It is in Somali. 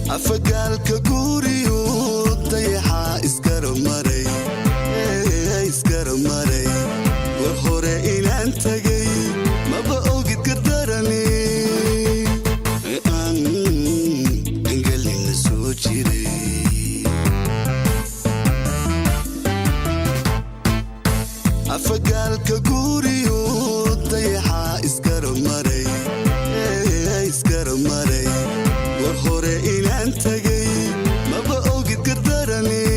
Afagaalka guuriyo dayaxa isgaramaray, isgaramaray. War hore inaan tagay maba ogid, gardarani aan angelina soo jiray. Afagaalka guuriyo dayaxa isgaramaray, isgaramaray. War hore inaan tagay maba ogid, gardarani.